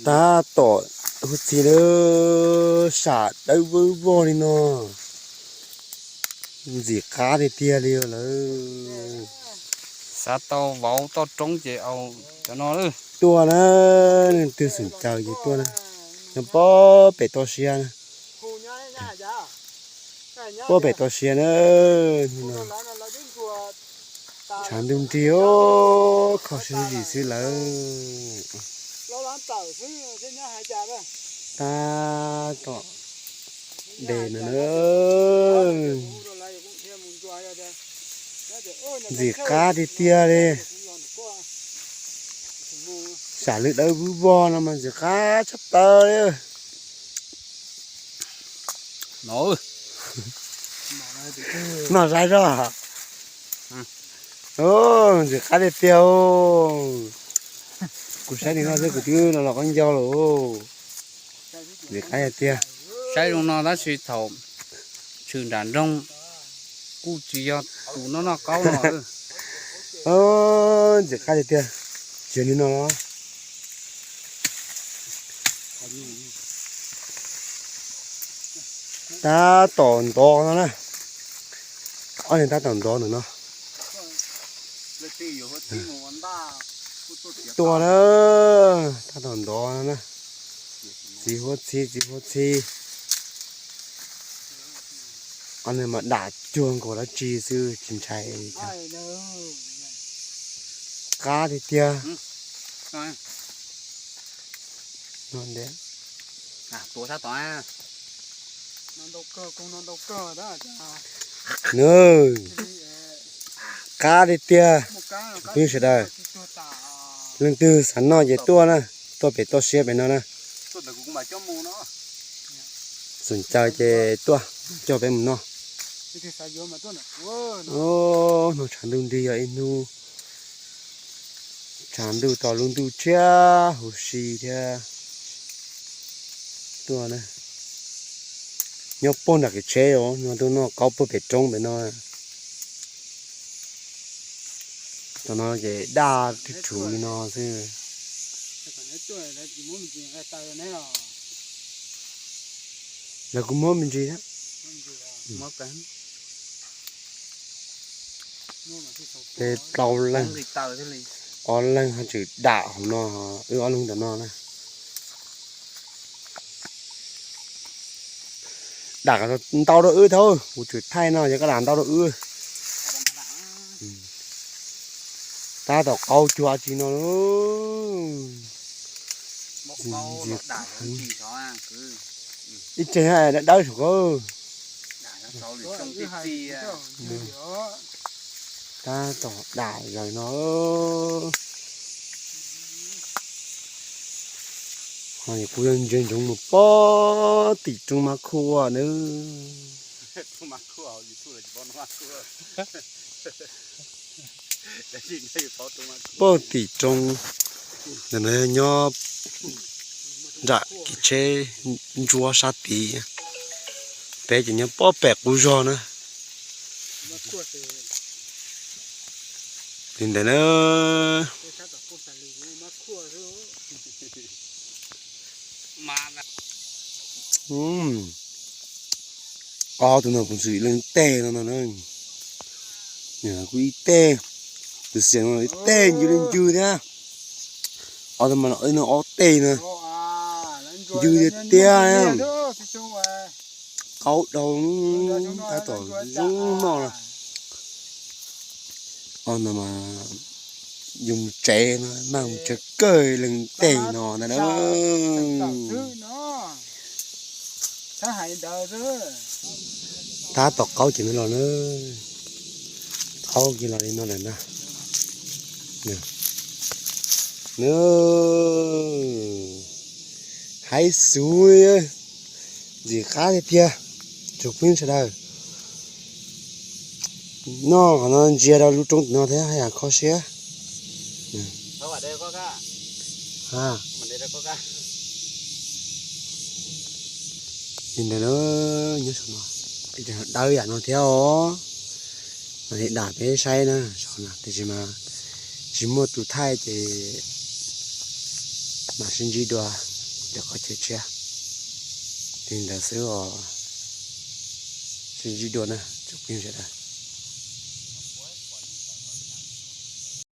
Tab tom huab txhib na, sam dawb vog li no, ntxim qab tiag tiag li lawm. Xav tau vauv toj roob ces au cov no. Tuaj na, leej twg xom caws ces tuaj na, nyob pob pem toj siab na. Pob pem toj siab na, tshav ntuj nrig, kho siab zim xwb lawm. Tab tom de no na, ntxim qab tiag tiag li. Sam lwj dawb vog no mas ntxim qab tshaj plaws li. Noj saib zoj. Ntxim qab tiag tiag. Kuv saib li no xwb kuv twb los los qaub ncaug lawm. Ntxim qab tiag tiag. Saib zoo no tab sis thaum tshwm nram nroog kuj tsis yog tus noj noj qaub no. Ntxim qab tiag tiag. Tsis li no los. Tab tom ntov no na. Ob niag tab tom ntov ntawm no. Tuaj na, tab tom ntov no na. Txiv huab txhib, txiv huab txhib. Ob niag mas dam cuag nkaus dab tsi xwb tsis ntshai. Qab tiag tiag. Nws qab tiag tiag. Phooj ywg sawv daws, leej twg xav noj ces tuaj na, tuaj pem toj siab pem no na. Xom caws ces tuaj coj peb mus noj. Hnub tshav ntuj nrig yog ib hnub tshav ntuj tau lub ntuj tshiab huv si thiab. Tuaj na, nyob puag nram kev tsheb os, nyob tuaj noj qaub puag pem roob pem no. Tam no ces daj twb rhuv li no xwb. Lawv kuj muab me ntsis thiab. Peb plaub leeg, ob leeg ho tseem dam hauv no, wb ob leeg ntawm no na. Dam ntau rau wb thaum kuv tseem thaij no yog koj dam ntau rau wb. Tab tom qaub cuag tsi no. Ib tseeg dawb saum ko. Tab tom dam zaws no. Kuv yuav ntsia ntsoov mus pob tim roob Mab Khuaj nawb. Pob tim roob, ntawm no nyob nram kev tsheb ntsuab sab tid, peb ces nyob pob pem qub zog na. Li ntawd na. Ob tug no kuv ntxim leej teg no no na. Kuj ib teg, tus xiam no ib teg ncw li ncw thiab. Ob tug mas no ob teg no, ncw tiag tiag. Qaub dhau, tab tom zoo noj na. Ob no mas yus mus tsev no, mag mus tsev kawg leej teg no na. Tab tom qaub ces nws los na. Qaub ces los li no lawm na. Haib xus, ntxim qab tiag tiag. Tsoom phooj ywg sawv daws, noj qhov no ntsia rau lub roob tim no thiab haj yam kho siab. Li ntawd na, nyob saum no, dawb yam no thiab os. Mam li dam peb saib na, saum no tiam sis mas tsis muaj tus thaij ces mam sib ntsib dua. Cov qhov chaw tshiab li ntawd xwb os. Sib ntsib dua na tsoom phooj ywg sawv daws.